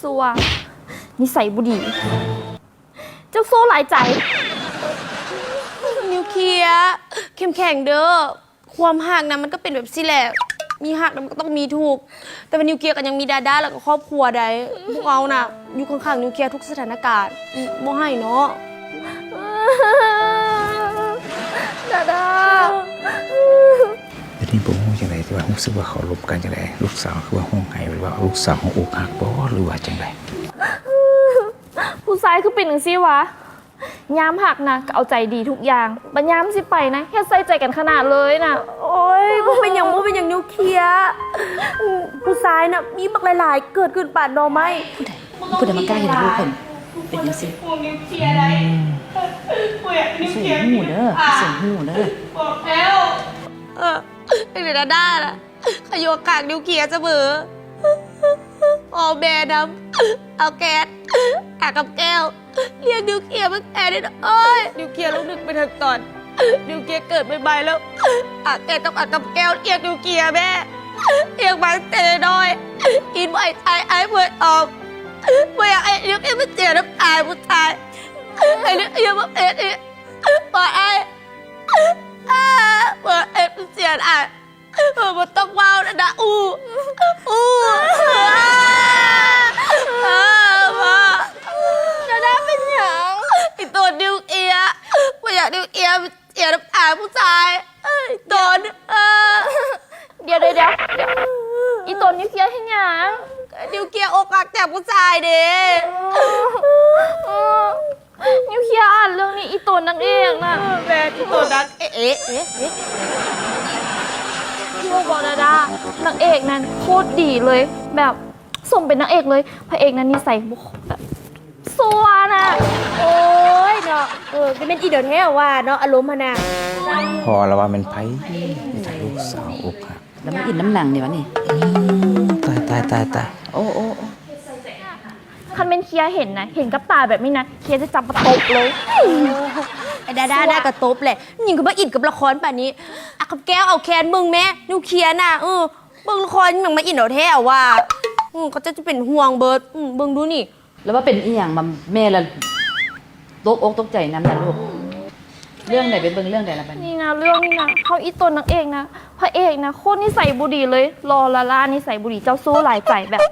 ຊົ່ວ ນິໄສບໍ່ດີ ເຈົ້າໂຊຫຼາຍໃຈ. ນິວເຄຍ ເຂັ້ມແຂງເດີ້. ຄວາມຮັກນະ ມັນກໍເປັນແບບຊີ້ແຫຼະ ມີຮັກນະ ມັນກໍຕ້ອງມີທຸກ. ແຕ່ວ່ານິວເຄຍກໍຍັງມີດາດາ ແລ້ວກໍຄອບຄົວໃດ໋. ພວກເຮົານະ ຢູ່ຂ້າງໆນິວເຄຍທຸກສະຖານະການ. ບໍ່ໃຫ້ເນາະ ດາດາ. ດຽວນີ້ບໍ່ຮູ້ຈັ່ງໃດ ແຕ່ວ່າຮູ້ສຶກວ່າເຂົາລົມກັນຈັ່ງໃດ. ລູກສາວຄືວ່າຮ້ອງໄຫ້ ຫຼືວ່າລູກສາວເຮົາອົກຫັກບໍ ຫຼືວ່າຈັ່ງໃດ? ຜູ້ຊາຍຄືເປັນຈັ່ງຊີ້ຫວາ? ຍາມຮັກນະກໍເອົາໃຈດີທຸກຢ່າງ ບັດຍາມຊິໄປນະ ເຮັດໃສ່ໃຈກັນຂະໜາດເລີຍນະ. ໂອ້ຍ ບໍ່ເປັນຫຍັງ ບໍ່ເປັນຫຍັງ ນິວເຄຍ. ຜູ້ຊາຍນະ ມີບັກຫຼາຍໆ ເກີດຂຶ້ນປານໜໍ່ໄມ້. ຜູ້ໃດ ຜູ້ໃດມາກ້າເຮັດໃຫ້ລູກຂ້ອຍເປັນຈັ່ງຊີ້? ອືມ ບໍ່ໃຫ້ຮູ້ເດີ ບໍ່ໃຫ້ຮູ້ເດີ. ເອີ ເປັນດາດາລະ ຂ້ອຍຢູ່ຂ້າງນິວເຄຍສະເໝີ. ພໍ່ແມ່ນຳ ເອົາແຄນ ອາກຳແກ້ວ ລ້ຽງນິວເຄຍມາແຕ່ນ້ອຍ. ໂອ້ຍ ນິວເຄຍລອງນຶກໄປເຖິງຕອນນິວເຄຍເກີດໃໝ່ໆ ແລ້ວ ອາແຄນກັບອາກຳແກ້ວລ້ຽງນິວເຄຍແມ້ ລ້ຽງມາແຕ່ນ້ອຍ. ກິນບໍ່ໃຫ້ຖ່າຍ ອາຍບໍ່ໃຫ້ອອກ ບໍ່ຢາກໃຫ້ນິວເຄຍມາເສຍນຳອາຍຜູ້ຊາຍ. ໃຫ້ນິວເຄຍມາເປັນອີກ ບໍ່ໃຫ້ ອາ ບໍ່ໃຫ້ເສຍອາຍ. ເອີ ບໍ່ຕ້ອງເວົ້ານະ ອາ ອູ ອູ ອາ ອາ ດາດາເປັນຫຍັງ? ອີ່ຕົນນິວເຄຍ ບໍ່ຢາກນິວເຄຍເສຍນຳອາຍຜູ້ຊາຍ. ເອີ ອີ່ຕົນ ດຽວ ດຽວ ດຽວ ອີ່ຕົນນິວເຄຍເຮັດຫຍັງ? ນິວເຄຍອົກຫັກຈາກຜູ້ຊາຍເດ້. ນິວເຄຍອ່ານເລື່ອງນີ້ ອີ່ຕົນນາງເອກນະ. ເອີ ແມ່ນ ອີ່ຕົນນາງເອກ ເອ ເອ ເອ ເອ ຄືວ່າບໍ ດາດາ ນາງເອກນັ້ນໂຄດດີເລີຍ ແບບສົມເປັນນາງເອກເລີຍ. ພະເອກນັ້ນນິໄສບໍ່ ແບບຊົ່ວນະ. ໂອ້ຍເນາະ ເອີ ກໍແມ່ນອີ່ດອນແທ້ວ່າເນາະ ອາລົມຫັ້ນນະ. ພໍລະວ່າແມ່ນໃຜ ລູກສາວອົກຫັກ ແລ້ວມາອິນນຳໜັງນີ້ຫວານີ້. ຕາຍ ຕາຍ ຕາຍ ຕາຍ. ໂອ້ ໂອ້ ໂອ້. ຄັນແມ່ນເຄຍເຫັນນະ ເຫັນກັບຕາແບບນີ້ນະ ເຄຍຈະຈັບມາຕົບເລີຍ. ເອີ ໄອ້ດາດານະກໍຕົບແຫຼະ ຍິງກໍມາອິນກັບລະຄອນປານນີ້. ອາ ຄຳແກ້ວ ເອົາແຄນເບິ່ງແມ້ ນິວເຄຍນະ. ເອີ ເບິ່ງລະຄອນຍັງມາອິນເອົາແທ້ເອົາວ່າ. ເອີ ເຂົາເຈົ້າຈະເປັນຫ່ວງເບີດ. ເບິ່ງດູນີ້ ແລ້ວວ່າເປັນອີ່ຫຍັງມາ ແມ່ລະຕົກອົກຕົກໃຈນຳລະລູກ. ເລື່ອງໃດ ໄປເບິ່ງເລື່ອງໃດລະບັດນີ້? ນີ້ນະ ເລື່ອງນີ້ນະ ເຮົາອີ່ຕົນນາງເອກນະ ພະເອກນະ ໂຄດນິໄສບໍ່ດີເລີຍ ຫຼໍ່ລ້າໆ ນິໄສບໍ່ດີ ເຈົ້າໂຊຫຼາຍໃຈແບບ.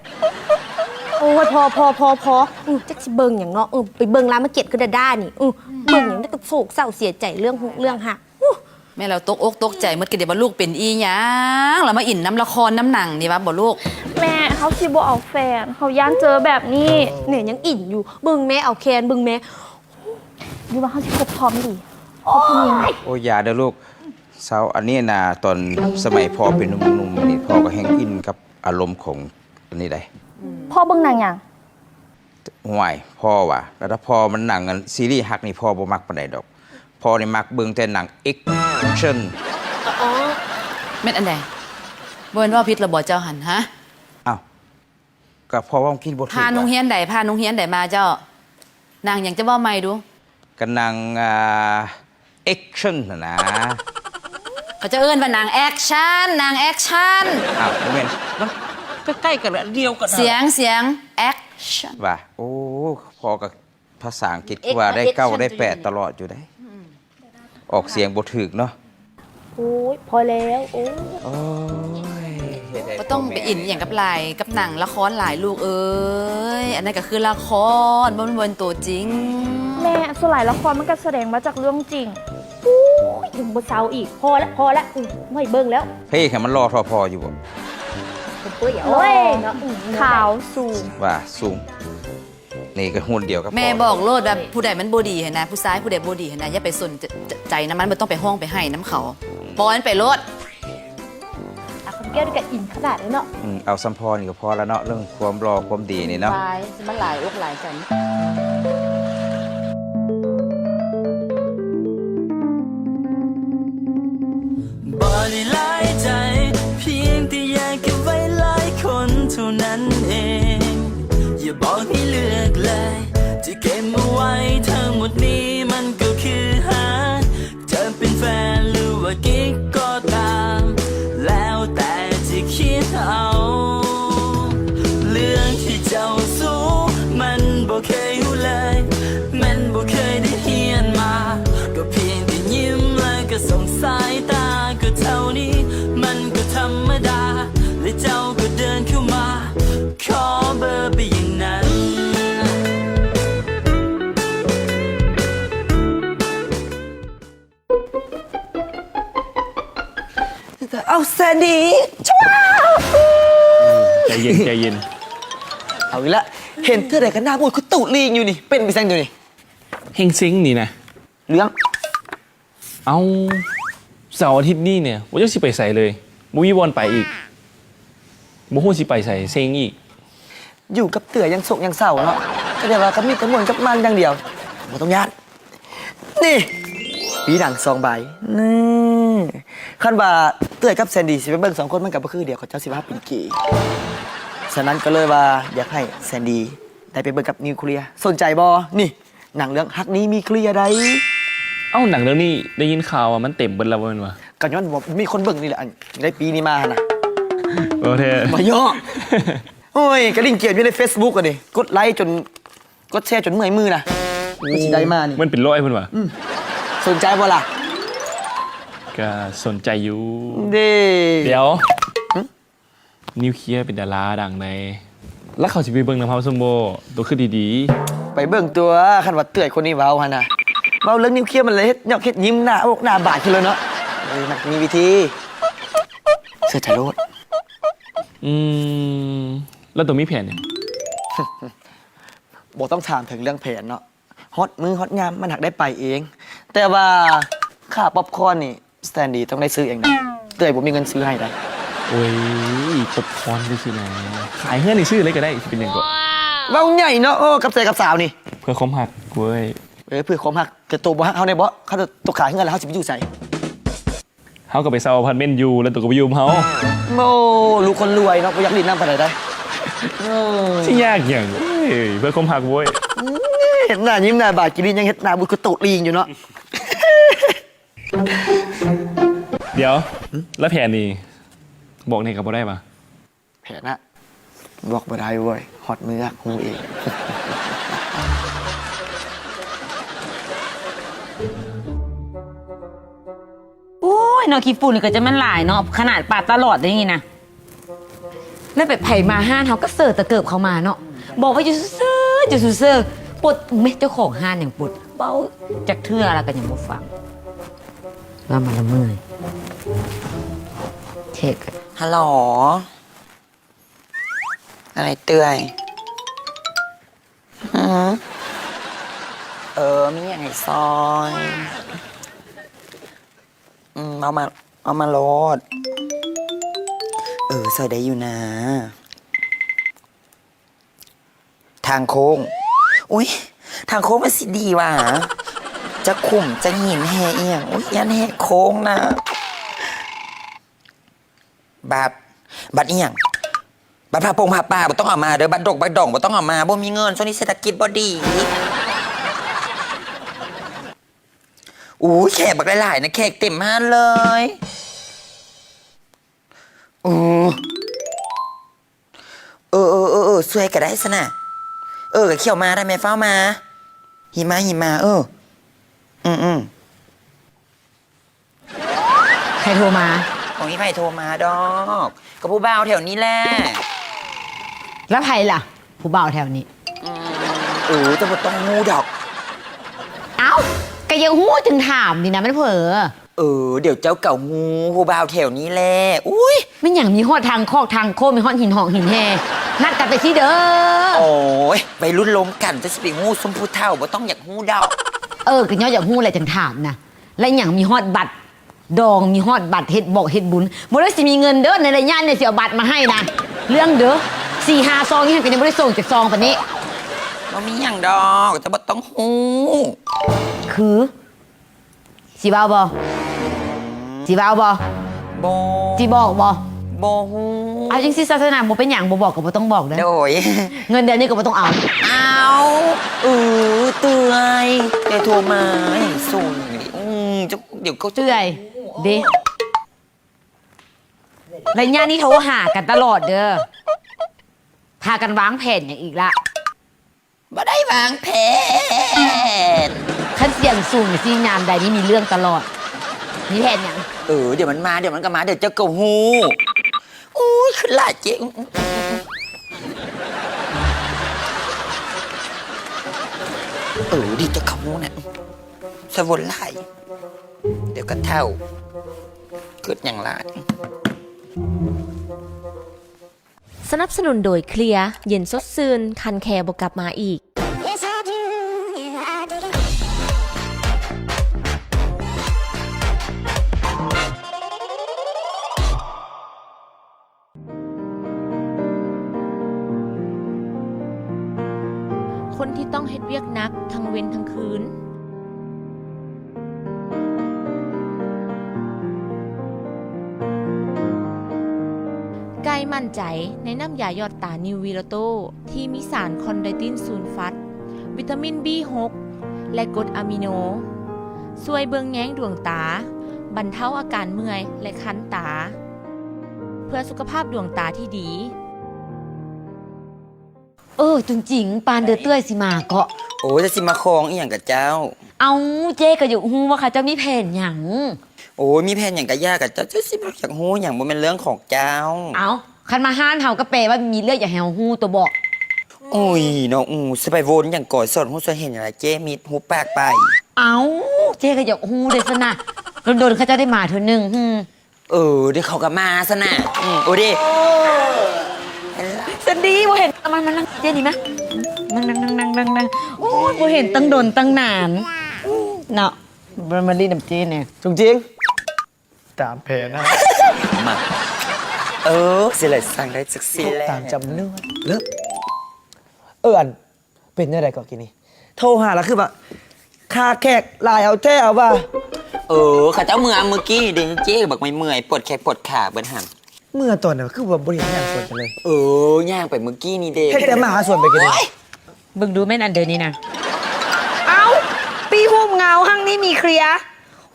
ໂອ້ຍ ພໍ ພໍ ພໍ ພໍ. ອື ຈັກຊິເບິ່ງຫຍັງເນາະ. ເອີ ໄປເບິ່ງລາມາກຽດຄືດາດານີ້. ອື ເບິ່ງຫຍັງແລ້ວກໍໂສກເສົ້າເສຍໃຈ ເລື່ອງຮຸກເລື່ອງຮັກ. ແມ່ລະຕົກອົກຕົກໃຈໝົດ ກະດຽວວ່າລູກເປັນອີ່ຫຍັງ ລະມາອິນນຳລະຄອນນຳໜັງນີ້ຫວາບໍລູກ? ແມ່ ເຮົາຊິບໍ່ເອົາແຟນ ເຮົາຢ້ານເຈີແບບນີ້. ແມ່ຍັງອິນຢູ່ ເບິ່ງແມ່ເອົາແຄນ ເບິ່ງແມ່. ຫຼືວ່າເຮົາຊິຄົບທອມດີ ຄົບຜູ້ຍິງ? ໂອ້ຍ ຢ່າເດີລູກ ເຊົາ. ອັນນີ້ນະ ຕອນສະໄໝພໍ່ເປັນໜຸ່ມໆນີ້ ພໍ່ກໍແຮ່ງອິນກັບອາລົມຂອງອັນນີ້ໃດ໋. ພໍ່ເບິ່ງໜັງຫຍັງ? ຫ້ວຍ ພໍ່ວ່າ ແລ້ວຖ້າພໍ່ມັນໜັງອັນຊີຣີຮັກນີ້ ພໍ່ບໍ່ມັກປານໃດດອກ. ພໍ່ນີ້ມັກເບິ່ງແຕ່ໜັງແອັກຊັນ. ອໍ ແມ່ນອັນໃດ? ບໍ່ແມ່ນເວົ້າຜິດລະບໍເຈົ້າຫັ້ນ ຮະ? ອ້າວ ກໍພໍ່ເວົ້າອັງກິດບໍ່ຖືກ. ຜ່ານໂຮງຮຽນໃດ ຜ່ານໂຮງຮຽນໃດມາເຈົ້າ? ໜັງຫຍັງ ເຈົ້າເວົ້າໃໝ່ດູ. ກໍໜັງ ອ່າ ແອັກຊັນຫັ້ນນະ. ເຂົາເຈົ້າເອີ້ນວ່າໜັງແອັກຊັນ ໜັງແອັກຊັນ. ອ້າວ ບໍ່ແມ່ນ ມັນໃກ້ໆກັນ ອັນດຽວກັນ. ສຽງ ສຽງ ແອັກຊັນ. ວ່າ ໂອ້ ພໍ່ກໍພາສາອັງກິດຄືວ່າໄດ້ເກົ້າໄດ້ແປດຕະຫຼອດຢູ່ເດ້. ອອກສຽງບໍ່ຖືກເນາະ. ໂອ້ຍ ພໍແລ້ວ ໂອ້ຍ ບໍ່ຕ້ອງໄປອິນອີ່ຫຍັງກັບຫຼາຍ ກັບໜັງລະຄອນຫຼາຍລູກເອີຍ. ອັນນັ້ນກໍຄືລະຄອນ ບໍ່ແມ່ນ ບໍ່ແມ່ນໂຕຈິງ. ແມ່ ສ່ວນຫຼາຍລະຄອນມັນກໍສະແດງມາຈາກເລື່ອງຈິງ. ໂອ້ຍ ເຖິງບໍ່ເຊົາອີກ ພໍລະ ພໍລະ. ອື ບໍ່ໃຫ້ເບິ່ງແລ້ວ. ພະເອກໃຫ້ມັນຫຼໍ່ທໍ່ພໍ່ຢູ່ບໍ່? ໂອ້ຍ ເນາະ ຂາວ ສູງ ວ່າສູງ. ນີ້ກໍຮຸ່ນດຽວກັບ ແມ່ບອກໂລດວ່າຜູ້ໃດມັນບໍ່ດີຫັ້ນນະ ຜູ້ຊາຍຜູ້ໃດບໍ່ດີຫັ້ນນະ ຢ່າໄປສົນໃຈນຳມັນ ບໍ່ຕ້ອງໄປຮ້ອງໄປໄຫ້ນຳເຂົາ ປ່ອຍມັນໄປໂລດ. ອາ ຄຳແກ້ວນີ້ກໍອິນຂະໜາດເລີຍເນາະ. ອືມ ເອົາສ່ຳພໍນີ້ກໍພໍລະເນາະ ເລື່ອງຄວາມຫຼໍ່ຄວາມດີນີ້ເນາະ. ຫຼາຍ ຊິມາຫຼາຍອົກຫຼາຍໃຈ. ບໍ່ໄດ້ຫຼາຍໃຈ ພຽງແຕ່ຢາກເກັບໄວ້ຫຼາຍຄົນເທົ່ານັ້ນເອງ. ຢ່າບອກໃຫ້ເລືອກເລີຍ ຈະເກັບມາໄວ້ທັງໝົດນີ້ ມັນກໍຄືຫາ ຈະເປັນແຟນ ຫຼືວ່າກິກກໍຕາມ ແລ້ວແຕ່ຈະຄິດເອົາ. ເອົາແຊນດີ ຊະວາ ໃຈເຢັນ ໃຈເຢັນ. ເອົາອີກລະ ເຫັນເທື່ອໃດກໍໜ້າບູດຄືຕູລີງຢູ່ນີ້ ເປັນໄປຊັ້ນຢູ່ນີ້. ເຮັງເຊັງນີ້ນະ ເລື່ອງ ເອົ້າ ເສົາອາທິດນີ້ນີ້ ບໍ່ຈັກຊິໄປໃສເລີຍ ບໍ່ມີບ່ອນໄປອີກ ບໍ່ຮູ້ຊິໄປໃສ ເຊັງອີກ. ຢູ່ກັບເອື້ອຍຍັງໂສກຍັງເສົ້າເນາະ ກໍແຕ່ວ່າກໍມີແຕ່ມ່ວນກັບມັນຢ່າງດຽວ ບໍ່ຕ້ອງຢ້ານ. ນີ້ ມີໜັງສອງໃບ ນີ້ ຄັນວ່າເອື້ອຍກັບແຊນດີຊິໄປເບິ່ງສອງຄົນ ມັນກໍບໍ່ຄືດຽວ ເຂົາເຈົ້າຊິວ່າເຮົາເປັນເກ. ສະນັ້ນກໍເລີຍວ່າຢາກໃຫ້ແຊນດີໄດ້ໄປເບິ່ງກັບນິວເຄລຍ ສົນໃຈບໍ່? ນີ້ ໜັງເລື່ອງຮັກນີ້ມີເຄລຍໃດ. ເອົ້າ ໜັງເລື່ອງນີ້ໄດ້ຍິນຂ່າວວ່າມັນເຕັມເບິດແລ້ວບໍ່ແມ່ນຫວາ? ກໍຍ້ອນວ່າມີຄົນເບິ່ງນີ້ແຫຼະ ອັນ ໃນປີນີ້ມາຫັ້ນນະ. ບໍ່ແທ້ ບໍ່ຢອກ. ໂອ້ຍ ກະຫຼິ້ນເກມຢູ່ໃນເຟສບຸກອັນນີ້ ກົດໄລຈົນ ກົດແຊຈົນເມື່ອຍມືນະ ໂອ້ ກໍຊິໄດ້ມານີ້ ມັນເປັນຮ້ອຍພຸ້ນຫວາ? ອືມ ສົນໃຈບໍ່ລະ? ກະສົນໃຈຢູ່ເດ້. ດຽວ ຫຶ? ນິວເຄລຍເປັນດາລາດັງໃດ໋ ແລ້ວເຂົາຊິໄປເບິ່ງນຳເຮົາຊັ້ນບໍ່? ໂຕຄິດດີໆ ໄປເບິ່ງຕົວະ ຄັນວ່າເອື້ອຍຄົນນີ້ເວົ້າຫັ້ນນະ ເວົ້າເລື່ອງນິວເຄລຍມັນເລີຍເຮັດຫຍອກເຮັດຍິ້ມ ໜ້າອົກໜ້າບາດຂຶ້ນເລີຍເນາະ. ເອີ ມັກມີວິທີ ເຊື່ອໃຈໂລດ. ອືມ ແລ້ວໂຕມີແຜນຫຍັງ? ບໍ່ຕ້ອງຖາມເຖິງເລື່ອງແຜນເນາະ ຮອດມື້ຮອດຍາມມັນຫາກໄດ້ໄປເອງ. ແຕ່ວ່າຄ່າປັອບຄອນນີ້ ສະແຕນດີຕ້ອງໄດ້ຊື້ເອງນະ ເອື້ອຍບໍ່ມີເງິນຊື້ໃຫ້ໄດ໋. ໂອ້ຍ ປັອບຄອນຊື່ໆນະ ຂາຍເຮືອນນີ້ຊື້ເລີຍກໍໄດ້ ຊິເປັນຫຍັງເກາະ? ເວົ້າໃຫຍ່ເນາະ ໂອ້ ກັບໃຈກັບສາວນີ້ ເພື່ອຄວາມຮັກເວີ້ຍ. ເອີ ເພື່ອຄວາມຮັກ ແຕ່ໂຕບໍ່ຮັກເຮົາແນ່ບໍ? ຄັນໂຕຂາຍເຮືອນແລ້ວ ເຮົາຊິໄປຢູ່ໃສ? ເຮົາກໍໄປເຊົ່າອາພາດເມັນຢູ່ ແລ້ວໂຕກໍໄປຢູ່ນຳເຮົາ. ໂອ້ ລູກຄົນລວຍເນາະ ບໍ່ຢາກຫຼິ້ນນຳປານໃດໄດ໋. ເອີ ຊິຍາກຫຍັງ ໂອ້ຍ ເພື່ອຄວາມຮັກເວີ້ຍ. ເຮັດໜ້າຍິ້ມໜ້າບາດ ກິນນີ້ຍັງເຮັດໜ້າບູດຄືຕູລີງຢູ່ເນາະ. ດຽວ ແລ້ວແຜນນີ້ ບອກແດ່ກໍບໍ່ໄດ້ຫວາ? ແຜນນະ ບອກບໍ່ໄດ້ເວີ້ຍ ຮອດມື້ຫາກຮູ້ເອງ. ໂອ້ຍ ເນາະ ຂີ້ຝຸ່ນນີ້ກໍຈະແມ່ນຫຼາຍເນາະ ຂະໜາດປາດຕະຫຼອດເດນີ້ນະ. ແລ້ວແບບໃຜມາຮ້ານເຮົາກໍເສີຕະເກີບເຂົ້າມາເນາະ ບອກວ່າຢູ່ຊື່ໆ ຢູ່ຊື່ໆ ປົດ ແມ່ ເຈົ້າຂອງຮ້ານຫຍັງປົດ ເວົ້າຈັກເທື່ອລະກໍຍັງບໍ່ຟັງ ວ່າມາລະເມື່ອຍ. ເທກ ຮັລໂຫຼ ອາໄລເອື້ອຍ? ຫື? ເອີ ມີຫຍັງໃຫ້ຊ່ອຍ? ອືມ ເວົ້າມາ ເວົ້າມາໂລດ. ເອີ ຊ່ອຍໄດ້ຢູ່ນາ. ທາງໂຄ້ງ. ອຸ້ຍ ທາງໂຄ້ງມັນຊິດີຫວາ? ຈັກຂຸມຈັກຫີນແຮ່ອີ່ຫຍັງ. ອຸ້ຍ ຢ້ານແຮ່ໂຄ້ງນະ. ບັດ ບັດອີ່ຫຍັງ? ບັດຜ້າປົງຜ້າປ່າບໍ່ຕ້ອງເອົາມາເດີ ບັດດົກບັດດອງບໍ່ຕ້ອງເອົາມາ ບໍ່ມີເງິນ ຊ່ວງນີ້ເສດຖະກິດບໍ່ດີ. ອູ້ຍ ແຂກບັກຫຼາຍໆນະ ແຂກເຕັມຮ້ານເລີຍ. ເອີ ເອີ ເອີ ເອີ ເອີ ຊ່ວຍກໍໄດ້ຊັ້ນນະ. ເອີ ກໍຂ້ຽວມາໄດ້ແມ່ ຟ້າວມາ. ຫິມາ ຫິມາ ເອີ ອືມໆ. ໃຜໂທມາ? ບໍ່ມີໃຜໂທມາດອກ ກໍຜູ້ບ່າວແຖວນີ້ແຫຼະ. ແລ້ວໃຜລະ ຜູ້ບ່າວແຖວນີ້? ອືມ ເອີ ເຈົ້າບໍ່ຕ້ອງຮູ້ດອກ. ເອົ້າ ກໍຢາກຮູ້ຈຶ່ງຖາມນີ້ນະ ແມ່ນເຜີ. ເອີ ດຽວເຈົ້າກໍຮູ້ ຜູ້ບ່າວແຖວນີ້ແຫຼະ. ອຸ້ຍ ແມ່ນຫຍັງ ມີຮອດທາງຄອກທາງໂຄ້ງ ມີຮອດຫີນຫອກຫີນແຮ່ ນັດກັນໄປຊິເດີ. ໂອ້ຍ ໄວລຸ້ນລົມກັນ ເຈົ້າຊິໄປຮູ້ຊຸມຜູ້ເຖົ້າ ບໍ່ຕ້ອງຢາກຮູ້ດອກ. ເອີ ກໍຍ້ອນຢາກຮູ້ແຫຼະຈຶ່ງຖາມນະ. ແລະຫຍັງ ມີຮອດບັດດອງ ມີຮອດບັດເຮັດບອກເຮັດບຸນ ບໍ່ໄດ້ຊິມີເງິນເດີ ໃນໄລຍະນີ້ຊິເອົາບັດມາໃຫ້ນະ. ເລື່ອງເດີ ສີ່ຫ້າຊອງ ຍັງກໍຍັງບໍ່ໄດ້ສົ່ງຈັກຊອງປານນີ້. ບໍ່ມີຫຍັງດອກ ເຈົ້າບໍ່ຕ້ອງຮູ້. ຄື ຊິເວົ້າບໍ່? ຊິເວົ້າບໍ່? ບໍ່. ຊິບອກບໍ່? ບໍ່ຮູ້. ເອົາຈັ່ງຊີ້ຊະນະ ບໍ່ເປັນຫຍັງ ບໍ່ບອກກໍບໍ່ຕ້ອງບອກເດີ. ໂດຍ. ເງິນເດືອນນີ້ກໍບໍ່ຕ້ອງເອົາ. ເອົາ. ເອີ ເອື້ອຍ ແຕ່ໂທມາໃຫ້ສົ່ງ. ອືມ ດຽວກໍເອື້ອຍເດ້. ໄລຍະນີ້ໂທຫາກັນຕະຫຼອດເດີ. ພາກັນວາງແຜນຫຍັງອີກລະ? ບໍ່ໄດ້ວາງແຜນ. ຄັນສຽງສູງຈັ່ງຊີ້ ຍາມໃດນີ້ມີເລື່ອງຕະຫຼອດ. ມີແຜນຫຍັງ? ເອີ ດຽວມັນມາ ດຽວມັນກໍມາ ດຽວເຈົ້າກໍຮູ້. ໂອ້ຍ ຄືຫຼາຍເຈ້. ເອີ ດຽວເຈົ້າກໍຮູ້ນະ. ສະວົນຫຼາຍ ດຽວກໍເຖົ້າ. ຄິດຫຍັງຫຼາຍ. ສະໜັບສະໜູນໂດຍ ເຄລຍ ເຢັນສົດຊື່ນ ຄັນແຄ່ບໍ່ກັບມາອີກ. ຄົນທີ່ຕ້ອງເຮັດວຽກໜັກທັງເວັນທັງຄືນ. ກາຍໝັ້ນໃຈໃນນ້ຳຢາຢອດຕານິວວີໂລໂຕ ທີ່ມີສານຄອນໄດຕິນຊູນຟັດ, ວິຕາມິນບີຫົກ ແລະ ກົດອາມິໂນ, ຊ່ວຍເບິ່ງແຍງດວງຕາ, ບັນເທົາອາການເມື່ອຍ ແລະ ຄັນຕາ, ເພື່ອສຸຂະພາບດວງຕາທີ່ດີ. ເອີ ຈຸງຈິງ ປານເດີເອື້ອຍຊິມາເກາະ. ໂອ້ຍ ຈະຊິມາຄອງອີ່ຫຍັງກະເຈົ້າ? ເອົ້າ ເຈ້ກະຢາກຮູ້ວ່າເຂົາເຈົ້າມີແຜນຫຍັງ. ໂອ້ຍ ມີແຜນຫຍັງກະຢ່າກະເຈົ້າ, ເຈົ້າຊິມາຢາກຮູ້ຫຍັງ ບໍ່ແມ່ນເລື່ອງຂອງເຈົ້າ. ເອົ້າ ຄັນມາຮ້ານເຮົາກະແປວ່າມີເລື່ອງຢາກໃຫ້ເຮົາຮູ້ຕົວະເບາະ. ໂອ້ຍ ນ້ອງອູ ຊິໄປໂວນຫຍັງກອຍ ສອນຮູ້ສອນເຫັນຫຍັງລະເຈ້ ມິດ ຫຸບປາກໄປ. ເອົ້າ ເຈ້ກະຢາກຮູ້ເດຊັ້ນນະ ດົນໆເຂົາເຈົ້າໄດ້ມາເທື່ອໜຶ່ງ. ເອີ ດຽວເຂົາກະມາຊັ້ນນະ. ອື ໂອເດ ສັນດີ ບໍ່ເຫັນ ມາ ມານັ່ງເຈ້ນີ້ມາ ນັ່ງ ນັ່ງ ນັ່ງ ນັ່ງ ນັ່ງ. ໂອ້ຍ ບໍ່ເຫັນຕັ້ງດົນຕັ້ງນານເນາະ ມາ ມາຫຼິ້ນນຳເຈ້ແດ່. ຈຸງຈິງ ຕາມແຜນນະ ມາ. ເອີ ຊິໄດ້ສັ່ງໄດ້ຈັກຊີ້ແຫຼະ ຕາມຈຳນວນ. ເລີກ ເອີ ອັນ ເປັນແນວໃດເກາະກີ້ນີ້? ໂທຫາລະຄືວ່າ ຄາແຂກຫຼາຍເອົາແທ້ເອົາວ່າ. ເອີ ເຂົາເຈົ້າເມືອມື້ກີ້ເດ ເຈ້ບັກເມື່ອຍໆ ປວດແຂງປວດຂາເບິດຫັ້ນ. ເມືອຕອນໃດ ຄືວ່າບໍ່ໄດ້ຍ່າງສວນກັນເລີຍ? ເອີ ຍ່າງໄປມື້ກີ້ນີ້ເດ ເຮັດແຕ່ມາຫາສວນໄປກັນ. ໂອ້ຍ ເບິ່ງດູແມ່ນອັນເດີນີ້ນະ. ເອົ້າ ປີ້ຫຸ້ມເງົາ ຮັ່ງນີ້ມີເຄລຍ.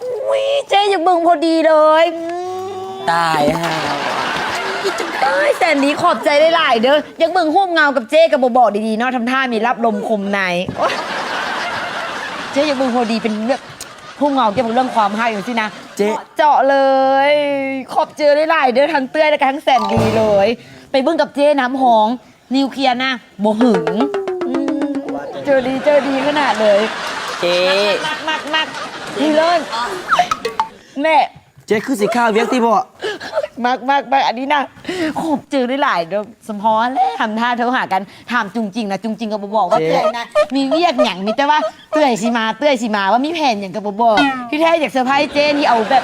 ອຸ້ຍ ເຈ້ຢາກເບິ່ງພໍດີເລີຍ. ຕາຍຫ່າ ເອີຍ ແສນດີ ຂອບໃຈຫຼາຍໆເດີ. ຢາກເບິ່ງຮູບເງົາກັບເຈ້ກະບໍ່ບອກດີໆເນາະ ທຳທ່າມີລັບລົມຄົມໃນ. ໂອ້ຍ ເຈ້ຢາກເບິ່ງພໍດີ ເປັນແບບຮູບເງົາກ່ຽວກັບເລື່ອງຄວາມຮັກຈັ່ງຊີ້ນະ. ເຈາະເລີຍ. ຂອບໃຈຫຼາຍໆເດີ ທັງເອື້ອຍ ແລະກະທັງແສນດີເລີຍ. ໄປເບິ່ງກັບເຈ້ນຳ ຮອງ ນິວເຄລຍນະ ບໍ່ຫຶງ. ອືມ ເຈີດີ ເຈີດີຂະໜາດເລີຍ. ເຈ້ ມັກ ມັກ ມັກ ມີເລີດ. ແນ່ ເຈ້ຄືຊິຂ້າວຽກຕິເບາະ. ມັກ ມັກ ມັກ ອັນນີ້ນະ. ຂອບໃຈຫຼາຍໆເດີ ສຳພໍແຫຼະ ທຳທ່າໂທຫາກັນ. ຖາມຈຸງຈິງນະ ຈຸງຈິງກະບໍ່ບອກວ່າເອື້ອຍນະ ມີວຽກຫຍັງ ມີແຕ່ວ່າເອື້ອຍຊິມາ ເອື້ອຍຊິມາ ວ່າມີແຜນຫຍັງກະບໍ່ບອກ. ທີ່ແທ້ຢາກເຊີໄພຣສ໌ເຈ້ນີ້ ເອົາແບບ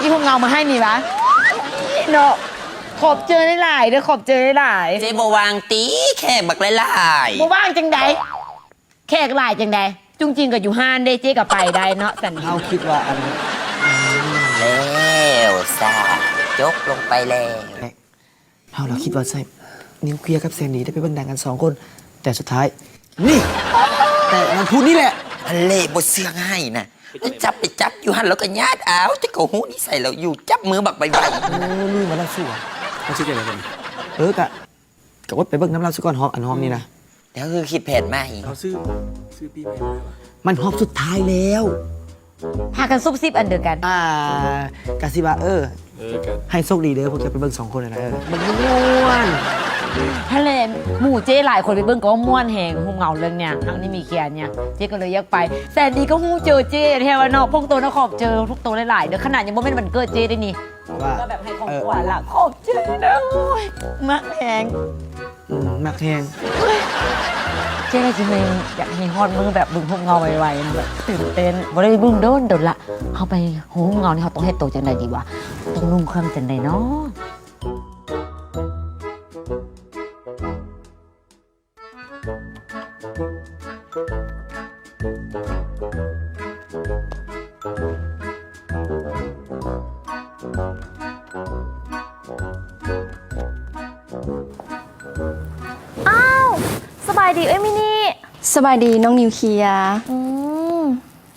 ອີ່ຫຸ້ມເງົາມາໃຫ້ນີ້ຫວາ ເນາະ. ຂອບໃຈຫຼາຍໆເດີ ຂອບໃຈຫຼາຍໆ. ເຈ້ບໍ່ວ່າງຕິ ແຂກບັກຫຼາຍໆ. ບໍ່ວ່າງຈັ່ງໃດ ແຂກຫຼາຍຈັ່ງໃດ? ຈຸງຈິງກະຢູ່ຮ້ານເດ້ ເຈ້ກະໄປໄດ້ເນາະ. ສັນ ເຮົາຄິດວ່າອັນ ແລ້ວຊະ ຈົບລົງໄປແລ້ວ. ເຮົາລະຄິດວ່າໃຊ້ນິວເຄລຍກັບແສນດີໄດ້ໄປເບິ່ງໜັງກັນສອງຄົນ ແຕ່ສຸດທ້າຍ ນີ້ ແຕ່ວັນພຸດນີ້ແຫຼະ. ອັນເລບໍ່ເຊື່ອງ່າຍນະ ໄປຈັບ ໄປຈັບຢູ່ຫັ້ນ ແລ້ວກະຍາດເອົາ ຈັກເຂົາຮູ້ນິໄສລາວຢູ່ ຈັບມືບັກໄວໆ. ເອີ ລຸຍມາແລ້ວສູ່ ເຮົາຊິຈັ່ງໃດບັດນີ້? ເອີ ກະ ກະອົດໄປເບິ່ງນຳລາວຊະກ່ອນ ຮອບ ອັນຮອບນີ້ນະ. ແລ້ວຄືຄິດແຜນໃໝ່ ເຮົາຊື້ ຊື້ປີ້ໃໝ່ ມັນຮອບສຸດທ້າຍແລ້ວ. ພາກັນຊຸບຊິບອັນດຽວກັນ. ອ່າ ກະຊິວ່າ ເອີ ເອີ ກະ ໃຫ້ໂຊກດີເດີ ພວກເຈົ້າໄປເບິ່ງສອງຄົນຫັ້ນນະ. ເອີ ມັນມ່ວນ ຫັ້ນແຫຼະ ໝູ່ເຈ້ຫຼາຍຄົນໄປເບິ່ງກະວ່າມ່ວນແຮງ ຮູບເງົາເລື່ອງເນີ້ຍ ທັງນີ້ມີເຄລຍເນີ້ຍ ເຈ້ກະເລີຍຢາກໄປ. ແສນດີກະຮູ້ເຈີເຈ້ແທ້ວ່າເນາະ ພວກໂຕນະ ຂອບໃຈທຸກໂຕຫຼາຍໆເດີ ຂະໜາດຍັງບໍ່ແມ່ນວັນເກີດເຈ້ເດ້ນີ້ ວ່າ ກະແບບໃຫ້ຂອງຂວັນລະ ເອີ ຂອບໃຈເດີ. ໂອ້ຍ ມັກແຮງ ອືມ ມັກແຮງ. ເຈ້ກະຊິແມ່ນຢາກໃຫ້ຮອດມື້ແບບເບິ່ງຮູບເງົາໄວໆ ແບບຕື່ນເຕັ້ນ ບໍ່ໄດ້ເບິ່ງດົນດົນລະ. ເຮົາໄປຮູບເງົານີ້ ເຮົາຕ້ອງເຮັດໂຕຈັ່ງໃດດີຫວາ ຕ້ອງນຸ່ງເຄື່ອງຈັ່ງໃດເນາະ? ອ້າວ ສະບາຍດີເອື້ອຍມິນິ. ສະບາຍດີນ້ອງນິວເຄລຍ. ອືມ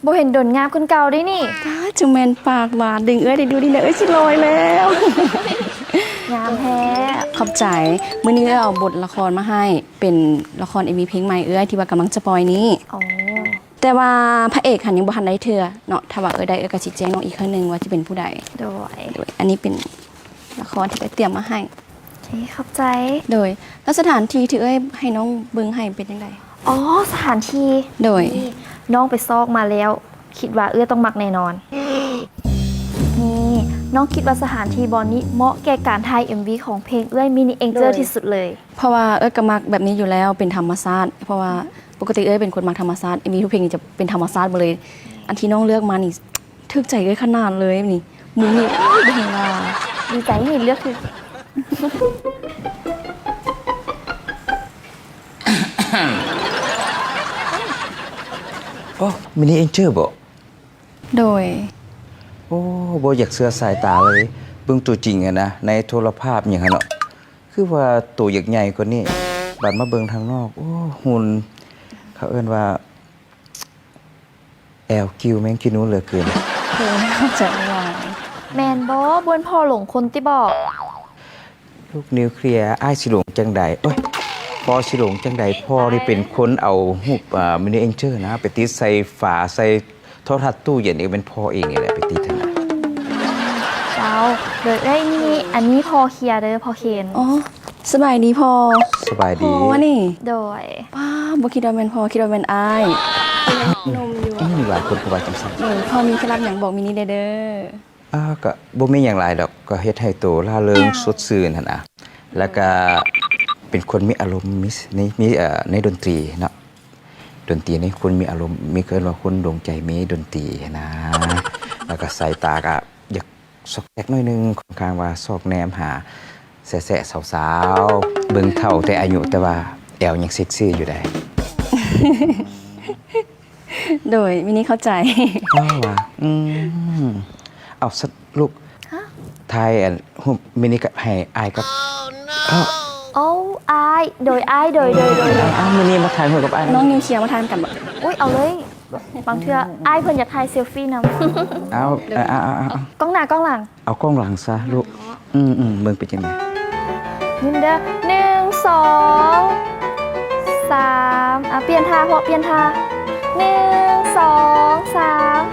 ບໍ່ເຫັນດົນ ງາມຂຶ້ນເກົ່າເດ້ນີ້. ປ້າ ຈັ່ງແມ່ນປາກຫວານ ດຶງເອື້ອຍໄດ້ດູດີນະ ເອື້ອຍຊິລອຍແລ້ວ. ງາມແທ້ ຂອບໃຈ. ມື້ນີ້ເອື້ອຍເອົາບົດລະຄອນມາໃຫ້ ເປັນລະຄອນເອັມວີເພງໃໝ່ເອື້ອຍ ທີ່ວ່າກຳລັງຈະປ່ອຍນີ້. ອໍ ແຕ່ວ່າພະເອກຫັ້ນຍັງບໍ່ທັນໄດ້ເທື່ອເນາະ. ຖ້າວ່າເອື້ອຍໄດ້ ເອື້ອຍກະຊິແຈ້ງນ້ອງອີກເທື່ອໜຶ່ງວ່າຈະເປັນຜູ້ໃດ. ໂດຍ ໂດຍ ອັນນີ້ເປັນລະຄອນທີ່ເອື້ອຍຕຽມມາໃຫ້. ໂອເຄ ຂອບໃຈ. ໂດຍ ແລ້ວສະຖານທີ່ທີ່ເອື້ອຍໃຫ້ນ້ອງເບິ່ງໃຫ້ເປັນຈັ່ງໃດ? ອໍ ສະຖານທີ່ ໂດຍ ນີ້ ນ້ອງໄປຊອກມາແລ້ວ ຄິດວ່າເອື້ອຍຕ້ອງມັກແນ່ນອນ. ນີ້ ນ້ອງຄິດວ່າສະຖານທີ່ບ່ອນນີ້ເໝາະແກ່ການຖ່າຍເອັມວີຂອງເພງເອື້ອຍມິນິເອັງເຈີທີ່ສຸດເລີຍ. ເພາະວ່າເອື້ອຍກໍມັກແບບນີ້ຢູ່ແລ້ວ ເປັນທຳມະຊາດ ເພາະວ່າປົກກະຕິເອື້ອຍເປັນຄົນມັກທຳມະຊາດ ເອັມວີທຸກເພງນີ້ຈະເປັນທຳມະຊາດໝົດເລີຍ. ອັນທີ່ນ້ອງເລືອກມານີ້ຖືກໃຈເອື້ອຍຂະໜາດເລີຍນີ້ ມຸມນີ້ ໂອ້ຍ ບໍ່ເຫັນວ່າ ດີໃຈທີ່ເລືອກຖືກ. ໂອ້ ມິນິເອັງເຈີບໍ? ໂດຍ. ໂອ້ ບໍ່ຢາກເຊື່ອສາຍຕາເລີຍ ເບິ່ງຕົວຈິງຫັ້ນນະ ໃນໂທລະພາບຫຍັງຫັ້ນເນາະ ຄືວ່າໂຕຢາກໃຫຍ່ກວ່ານີ້ ບັດມາເບິ່ງທາງນອກ ໂອ້ ຫຸ່ນ ເຂົາເອີ້ນວ່າ ແອວກິ້ວແມງຂີ້ໜູເຫຼືອເກີນ. ໂອ້ຍ ເຂົ້າໃຈຫຼາຍ. ແມ່ນບໍ່? ບ່ອນພໍ່ຫຼົງຄົນຕິບໍ? ລູກນິວເຄລຍ ອ້າຍຊິຫຼົງຈັ່ງໃດ? ໂອ້ຍ ພໍ່ຊິຫຼົງຈັ່ງໃດ? ພໍ່ນີ້ເປັນຄົນເອົາຮູບ ເອີ ມິນິເອັງເຈີນະ ໄປຕິດໃສ່ຝາ ໃສ່ໂທລະທັດຕູ້ເຢັນ ເອງ ແມ່ນພໍ່ເອງນີ້ແຫຼະໄປຕິດຫັ້ນນະ. ເຈົ້າ ໂດຍ ເອີຍ ນີ້ ອັນນີ້ພໍ່ເຄລຍເດີ ພໍ່ເຄນ. ອໍ ສະບາຍດີພໍ່. ສະບາຍດີ. ພໍ່ວະນີ້? ໂດຍ. ປ້າ ບໍ່ຄິດວ່າແມ່ນພໍ່ ຄິດວ່າແມ່ນອ້າຍ. ຍັງໜຸ່ມຢູ່. ອືມ ຫຼາຍຄົນກໍວ່າຈັ່ງຊັ້ນ. ໂດຍ. ພໍ່ມີເຄັດລັບຫຍັງບອກມິນິແດ່ເດີ. ອ່າ ກໍບໍ່ມີຫຍັງຫຼາຍດອກ ກໍເຮັດໃຫ້ໂຕລ່າເລີງ ເຈົ້າ ສົດຊື່ນຫັ້ນນະ ແລ້ວກໍເປັນຄົນມີອາລົມ ມີ ມີ ມີ ເອີ ໃນດົນຕີເນາະ ດົນຕີນີ້ຄົນມີອາລົມ ມີ ເອີ້ນວ່າຄົນດວງໃຈມີດົນຕີຫັ້ນນະ ແລ້ວກໍສາຍຕາກໍຢາກຊອກແຊກໜ້ອຍໜຶ່ງ ຂ້ອນຂ້າງວ່າຊອກແນມຫາແຊະໆ ສາວໆ ເບິ່ງເຖົ້າແຕ່ອາຍຸ ແຕ່ວ່າແອວຍັງເຊັກຊີຢູ່ໃດ. ໂດຍ ມິນິເຂົ້າໃຈ. ອ້າວ ວ່າ ອືມ ເອົາ ສະ ລູກ ຮະ? ຖ່າຍອັນຮູບມິນິກັບ ໃຫ້ອ້າຍກັບ ເອົ້າ ເອົ້າ ອ້າຍ ໂດຍ ອ້າຍ ໂດຍ ໂດຍ ໂດຍ ອ້າຍ ອ້າຍ ມິນິມາຖ່າຍຮູບກັບອ້າຍ. ນ້ອງນິວເຄລຍມາຖ່າຍນຳກັນບໍ? ອຸ້ຍ ເອົາເລີຍ ບາງເທື່ອອ້າຍເພິ່ນຢາກຖ່າຍເຊລຟີນຳ. ເອົາ ເອົາ ເອົາ ເອົາ ເອົາ ກ້ອງໜ້າກ້ອງຫຼັງ. ເອົາກ້ອງຫຼັງຊະລູກ. ອືມໆ ເບິ່ງເປັນຈັ່ງໃດ? ຍິ້ມເດີ ໜຶ່ງ ສອງ ສາມ ອ່າ ປ່ຽນທ່າພໍ່ ປ່ຽນທ່າ ໜຶ່ງ ສອງ ສາມ.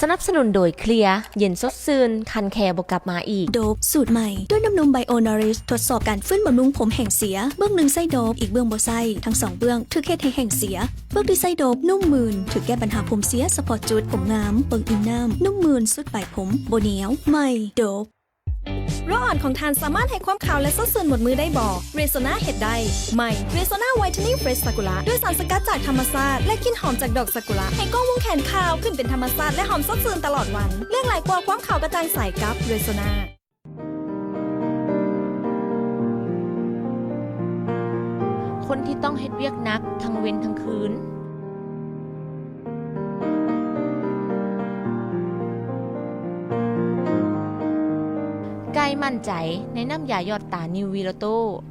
ສະໜັບສະໜູນໂດຍ ເຄລຍ ເຢັນສົດຊື່ນ ຄັນແຄບໍ່ກັບມາອີກ. ໂດບ ສູດໃໝ່ ດ້ວຍນ້ຳນົມ Bio Nourish ທົດສອບການຟື້ນບຳລຸງຜົມແຫ້ງເສຍ ເບື້ອງໜຶ່ງໃຊ້ໂດບ ອີກເບື້ອງບໍ່ໃຊ້ ທັງສອງເບື້ອງຖືກເຮັດໃຫ້ແຫ້ງເສຍ. ເບື້ອງທີ່ໃຊ້ໂດບ ນຸ້ມມື່ນ ຖືກແກ້ບັນຫາຜົມເສຍສະເພາະຈຸດ, ຜົມງາມ, ເບິ່ງອີ່ມນ້ຳ, ນຸ້ມມື່ນ, ຊຸດປາຍຜົມ, ບໍ່ໜຽວ. ໃໝ່ ໂດບ. ໂລອ່ອນຂອງທ່ານສາມາດໃຫ້ຄວາມຂາວ ແລະ ສົດຊື່ນໝົດມື້ໄດ້ບໍ? Rexona ເຮັດໄດ້. ໃໝ່ Rexona Whitening Fresh Sakura ດ້ວຍສານສະກັດຈາກທຳມະຊາດ ແລະ ກິ່ນຫອມຈາກດອກຊາກຸຣະ ໃຫ້ກ້ອງວົງແຂນຂາວຂຶ້ນເປັນທຳມະຊາດ ແລະ ຫອມສົດຊື່ນຕະຫຼອດວັນ. ເລືອກຫຼາຍກວ່າຄວາມຂາວກະຈ່າງໃສກັບ Rexona. ຄົນທີ່ຕ້ອງເຮັດວຽກໜັກທັງເວັນທັງຄືນ ກາຍໝັ້ນໃຈໃນນ້ຳຢາຢອດຕານິວວີໂລໂຕ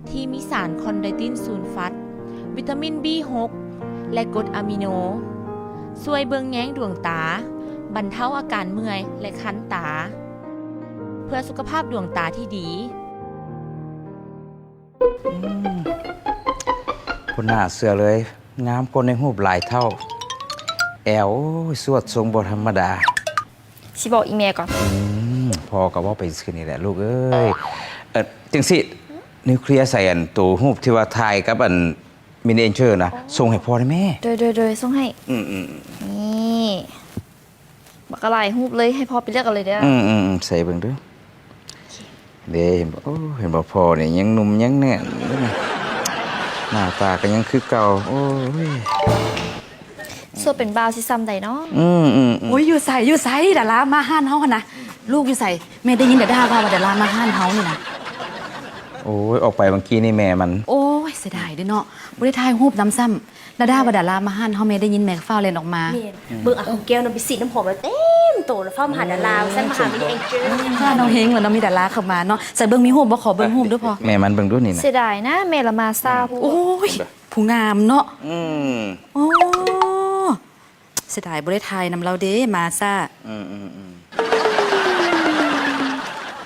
ທີ່ມີສານຄອນໄດຕິນຊູນຟັດ, ວິຕາມິນບີຫົກ ແລະ ກົດອາມິໂນ, ຊ່ວຍເບິ່ງແຍງດວງຕາ, ບັນເທົາອາການເມື່ອຍ ແລະ ຄັນຕາ. ເພື່ອສຸຂະພາບດວງຕາທີ່ດີ. ອືມ ບໍ່ໜ້າເຊື່ອເລີຍ ງາມກວ່າໃນຮູບຫຼາຍເທົ່າ. ແອວ ໂອ້ຍ ສວດຊົງບໍ່ທຳມະດາ. ຊິບອກອີ່ແມ່ກ່ອນ. ອືມ ພໍ່ກໍເວົ້າໄປຊື່ນີ້ແຫຼະລູກເອີຍ. ເອີ ຈັ່ງຊີ້ ນິວເຄລຍໃສ່ອັນໂຕຮູບທີ່ວ່າຖ່າຍກັບອັນມິນເອັນເຈີນະ ໂອ້ ສົ່ງໃຫ້ພໍ່ໄດ້ແມ່. ໂດຍ ໂດຍ ໂດຍ ສົ່ງໃຫ້. ອືມ ນີ້ ບັກຫຼາຍຮູບເລີຍ ໃຫ້ພໍ່ໄປເລືອກເອົາເລີຍເດີ້. ອືມ ອືມ ອືມ ໃສ່ເບິ່ງດູ. ເດ້ ເຫັນບໍ່? ໂອ້ ເຫັນບໍ່? ພໍ່ນີ້ຍັງໜຸ່ມຍັງແໜ້ນ ໜ້າຕາກໍຍັງຄືເກົ່າ. ໂອ້ຍ ໂສດເປັນບ່າວຊິຊ່ຳໃດເນາະ. ອືມ ອືມ ອືມ. ໂອ້ຍ ຢູ່ໃສ ຢູ່ໃສ? ດາລາມາຮ້ານເຮົາຫັ້ນນະ. ລູກຢູ່ໃສ? ແມ່ໄດ້ຍິນດາດາເວົ້າວ່າດາລາມາຮ້ານເຮົານີ້ນະ. ໂອ້ຍ ອອກໄປຫວ່າງກີ້ນີ້ແມ່ມັນ. ໂອ້ຍ ເສຍດາຍເດ້ເນາະ ບໍ່ໄດ້ຖ່າຍຮູບນຳຊ້ຳ. ດາດາວ່າດາລາມາຮ້ານເຮົາ ແມ່ໄດ້ຍິນແມ່ກໍຟ້າວແລ່ນອອກມາ. ແມ່ນ ເບິ່ງອາ ຂອງແກ້ວນະ ໄປສີດນ້ຳຫອມແລ້ວເຕັມໂຕ ແລ້ວຟ້າວມາຫາດາລາ ຊັ້ນມາຫາວິນເອັງເຈີ. ເອີ ເຈົ້າ ເຮົງແລ້ວເນາະ ມີດາລາເຂົ້າມາເນາະ. ໃສ່ເບິ່ງມີຮູບບໍ່? ຂໍເບິ່ງຮູບດູພໍ່. ແມ່ມັນເບິ່ງດູນີ້ນະ. ເສຍດາຍນະ ແມ່ລະມາຊ້າໂພດ. ໂອ້ຍ ຜູ້ງາມເນາະ. ອືມ ໂອ້ ເສຍດາຍບໍ່ໄດ້ຖ່າຍນຳລາວເດ້ ມາຊ້າ. ອືມ ອືມ ອືມ.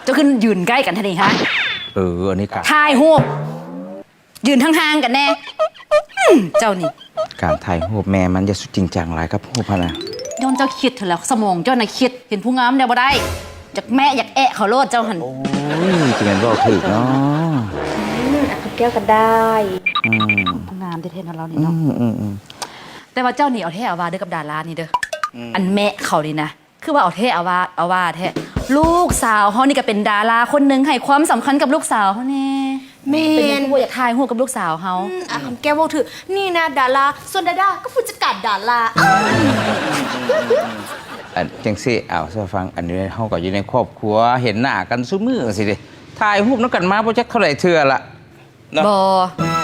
ເຈົ້າຂຶ້ນຢືນໃກ້ກັນແທ້ນີ້ຮະ? ເອີ ອັນນີ້ກະຖ່າຍຮູບ ຢືນຫ່າງໆກັນແດ່. ອືມ ເຈົ້ານີ້ ການຖ່າຍຮູບແມ່ມັນຢ່າສຸດຈິງຈັງຫຼາຍກັບຮູບຫັ້ນນະ. ຍ້ອນເຈົ້າຄິດຫັ້ນແຫຼະ ສະໝອງເຈົ້ານະຄິດ ເຫັນຜູ້ງາມແລ້ວບໍ່ໄດ້ ຢາກແມະຢາກແອະເຂົາໂລດເຈົ້າຫັ້ນ. ໂອ້ຍ ຈະແມ່ນເວົ້າຖືກເນາະ. ອືມ ອາ ແກ້ວກໍໄດ້. ອືມ ຜູ້ງາມແທ້ໆເນາະລາວນີ້ເນາະ. ອືມ ອືມ ອືມ. ແຕ່ວ່າເຈົ້ານີ້ເອົາແທ້ເອົາວ່າເດີກັບດາລານີ້ເດີ. ອືມ ອັນແມະເຂົານີ້ນະ ຄືວ່າເອົາແທ້ເອົາວ່າ ເອົາວ່າແທ້. ລູກສາວເຮົານີ້ກໍເປັນດາລາຄົນໜຶ່ງ ໃຫ້ຄວາມສຳຄັນກັບລູກສາວເຮົາແດ່. ແມ່ນ. ເປັນຫຍັງຄືບໍ່ຢາກຖ່າຍຮູບກັບລູກສາວເຮົາ? ອືມ ອາ ຄຳແກ້ວເວົ້າຖືກ. ນີ້ນະດາລາ ສ່ວນດາດາກໍຜູ້ຈັດການດາລາ. ອັນ ຈັ່ງຊີ້ ເອົາ ຊະຟັງ ອັນນີ້ເຮົາກໍຢູ່ໃນຄອບຄົວ ເຫັນໜ້າກັນຊຸມື້ຊີ້ເດ ຖ່າຍຮູບນຳກັນມາບໍ່ຈັກເທົ່າໃດເທື່ອລະເນາະ. ບໍ່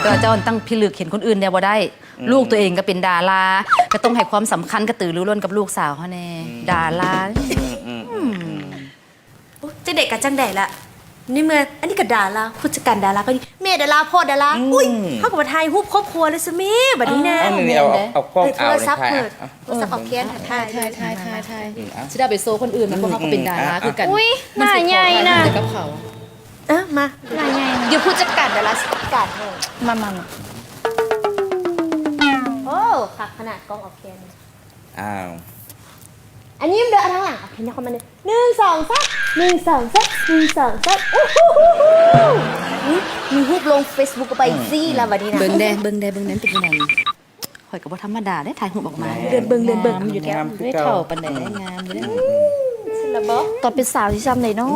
ແຕ່ວ່າເຈົ້າຕັ້ງພິລຶກ ເຫັນຄົນອື່ນແດ່ບໍ່ໄດ້. ອືມ ລູກຕົວເອງກໍເປັນດາລາ ກໍຕ້ອງໃຫ້ຄວາມສຳຄັນກະຕືລືລົ້ນກັບລູກສາວເຮົາແດ່. ອືມ ດາລາ. ອືມ ອືມ ອືມ. ໂອ້ ຈັ່ງໃດກໍຈັ່ງໃດລະ ໃນເມື່ອອັນນີ້ກໍດາລາ ຜູ້ຈັດການດາລາ ກໍແມ່ດາລາ ພໍ່ດາລາ. ອືມ ອຸ້ຍ ເຮົາກໍມາຖ່າຍຮູບຄອບຄົວແລ້ວຊະແມ່ ບັດນີ້ນະ. ເອົາ ນີ້ ເອົາ ເອົາກ້ອງ ເອີ ໂທລະສັບເປີດ ໂທລະສັບອອກແກນ ຖ່າຍ ຖ່າຍ ຖ່າຍ ຖ່າຍ ຖ່າຍ ອືມ ຊິໄດ້ໄປໂຊຄົນອື່ນນະ ເພາະເຮົາກໍເປັນດາລາຄືກັນ. ອຸ້ຍ ໜ້າໃຫຍ່ນະ ເຮົາຊິຂໍຖ່າຍຮູບກັບເຂົາ. ເອີ ມາ ໜ້າໃຫຍ່ນະ ຢູ່ ຜູ້ຈັດການດາລາ ຈັດການໃຫ້. ມາ ມາ ມາ. ໂອ້ ຄັກຂະໜາດ ກ້ອງອອກແກນ. ອ້າວ ອັນນີ້ເດີ ທາງຫຼັງ ໂອເຄ ນະຄອມມາໜຶ່ງ ໜຶ່ງ ສອງ ສາມ ໜຶ່ງ ສອງ ສາມ ໜຶ່ງ ສອງ ສາມ. ອູ້ຫູ ມີຮູບລົງເຟສບຸກກໍໄປ ອືມ ຊີ້ລະບັດນີ້ນະ. ເບິ່ງແດ່ ເບິ່ງແດ່ ເບິ່ງແດ່ ເປັນຈັ່ງໃດນີ້. ຂ້ອຍກໍບໍ່ທຳມະດາເດ້ ຖ່າຍຮູບອອກມາ. ເລື່ອນເບິ່ງ ເລື່ອນເບິ່ງ ງາມຢູ່ເດ້ ງາມຄືເກົ່າ ໄດ້ເທົ່າປານໃດ ອືມ ງາມຢູ່ເດ້. ອືມ ຕອນເປັນສາວຊິຊ່ຳໃດເນາະ. ອື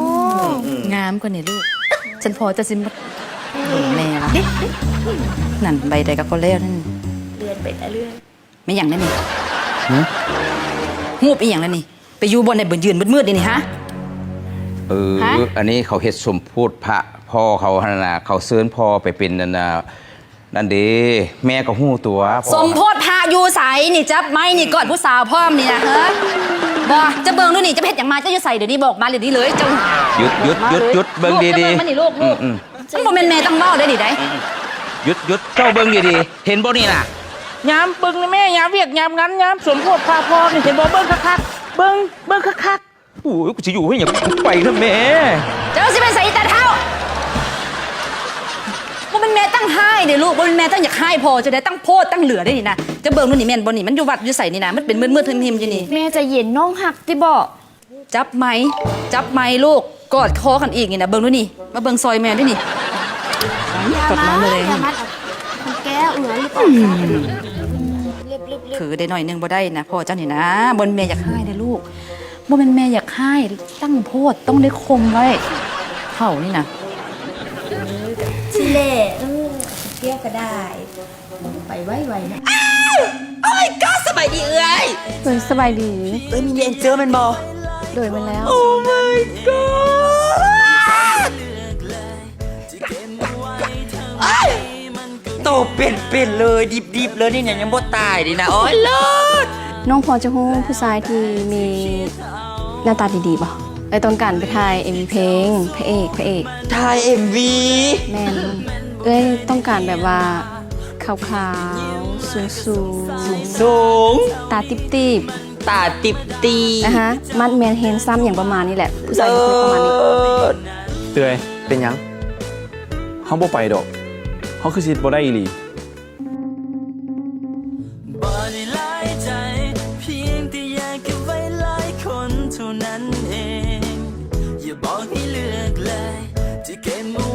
ມ ອືມ ງາມກວ່ານີ້ລູກ. ຊັ້ນພໍເຈົ້າຊິມາເບິ່ງແມ່ວະ. ນັ້ນ ໃບໃດກໍພໍແລ້ວນັ້ນ ເລື່ອນໄປແຕ່ເລື່ອນ. ແມ່ນຫຍັງແດ່ນີ້? ຫື? ຮູບອີ່ຫຍັງແດ່ນີ້? ໄປຢູ່ບ່ອນໃດ ບ- ຢືນມືດໆ ນີ້ນີ້ ຫະ? ເອີ ຫະ? ອັນນີ້ເຂົາເຮັດສົມໂພດພະພໍ່ເຂົາຫັ້ນນະ ເຂົາເຊີນພໍ່ໄປເປັນອັນນ່າ ນັ້ນເດ້ ແມ່ກໍຮູ້ຕົວ. ສົມໂພດພະຢູ່ໃສນີ້? ຈັບໄມ້ນີ້ ກອດຜູ້ສາວພ້ອມນີ້ນະ ເຮີ? ບໍ່ ເຈົ້າເບິ່ງດູນີ້ ເຈົ້າໄປເຮັດຫຍັງມາ? ເຈົ້າຢູ່ໃສດຽວນີ້? ບອກມາດຽວນີ້ເລີຍ ເຈົ້າ. ຢຸດ ຢຸດ ຢຸດ ຢຸດ ເບິ່ງດີໆ. ອືມ ອືມ. ມັນບໍ່ແມ່ນແມ່ຕັ້ງເວົ້າໄດ້ນີ້ໃດ. ອືມ ອືມ. ຢຸດ ຢຸດ ເຈົ້າເບິ່ງດີໆ ເຫັນບໍ່ນີ້ນະ? ຍາມເບິ່ງແມ່ ຍາມວຽກຍາມງານ ຍາມສົມໂພດພະພໍ່ນີ້ ເຫັນບໍ່? ເບິ່ງຄັກໆ ເບິ່ງ ເບິ່ງຄັກໆ. ໂອ້ຍ ກູຊິຢູ່ໃຫ້ຫຍັງ ກູໄປເນາະແມ່. ເຈົ້າຊິໄປໃສອີຕາເຖົ້າ? ບໍ່ແມ່ນແມ່ຕັ້ງຮ້າຍເດ້ລູກ ບໍ່ແມ່ນແມ່ຕັ້ງຢາກຮ້າຍພໍ່ເຈົ້າເດ້ ຕັ້ງໂພດຕັ້ງເຫຼືອເດ້ນີ້ນະ. ເຈົ້າເບິ່ງດູນີ້ ແມ່ນບໍ່ນີ້? ມັນຢູ່ວັດຢູ່ໃສນີ້ນະ? ມັນເປັນມືດໆ ທິ່ມໆ ຢູ່ນີ້. ແມ່ໃຈເຢັນ ນ້ອງຮັກຕິບໍ? ຈັບໄມ້ ຈັບໄມ້ລູກ ກອດຄໍກັນອີກນີ້ນະ ເບິ່ງດູນີ້ ມາເບິ່ງຊ່ອຍແມ່ດູນີ້. ຢ່າມາ ຢ່າມາ ແກ້ວເອື້ອຍ ອືມ ເຂີໄດ້ໜ້ອຍໜຶ່ງບໍ່ໄດ້ນະ ພໍ່ເຈົ້ານີ້ນະ. ບໍ່ແມ່ນແມ່ຢາກຮ້າຍເດ້ລູກ ບໍ່ແມ່ນແມ່ຢາກຮ້າຍ ຕັ້ງໂພດ ຕ້ອງໄດ້ຂົ່ມໄວ້ ເຖົ້ານີ້ນະ. ຊິແຫຼະ ເອີ ແກ້ວກໍໄດ້. ໄປໄວໆນະ. ອ້າວ Oh my god ສະບາຍດີເອື້ອຍ. ໂດຍ ສະບາຍດີ. ເອື້ອຍມີແອນເຈີແມ່ນບໍ່? ໂດຍ ແມ່ນແລ້ວ. Oh my god ໂອ້ຍ ໂຕເປັນໆເລີຍ ດິບໆເລີຍນີ້ ຍັງບໍ່ຕາຍເດ້ນະ. ໂອ້ຍ ເລີດ. ນ້ອງພໍຈະຮູ້ຜູ້ຊາຍທີ່ມີໜ້າຕາດີໆບໍ່? ເອື້ອຍຕ້ອງການໄປຖ່າຍເອັມວີເພງ ພະເອກ ພະເອກ. ຖ່າຍເອັມວີ? ແມ່ນ. ເອື້ອຍຕ້ອງການແບບວ່າ ຂາວໆ ສູງໆ ສູງໆ ຕາຕິບໆ ຕາຕິບໆ ອາຮະ ມັດແມນ ແຮນຊັມ ຫຍັງປະມານນີ້ແຫຼະ ຜູ້ຊາຍມັກປະມານນີ້. ເອີຍ ເປັນຫຍັງ? ເຮົາບໍ່ໄປດອກ. ເຮົາຄືຊິເຮັດບໍ່ໄດ້ອີ່ຫຼີ? ບໍ່ໄດ້ຫຼາຍໃຈ ພຽງແຕ່ຢາກເກັບໄວ້ຫຼາຍຄົນເທົ່ານັ້ນເອງ ຢ່າບອກໃຫ້ເລືອກເລີຍ ຈະເກັບມາ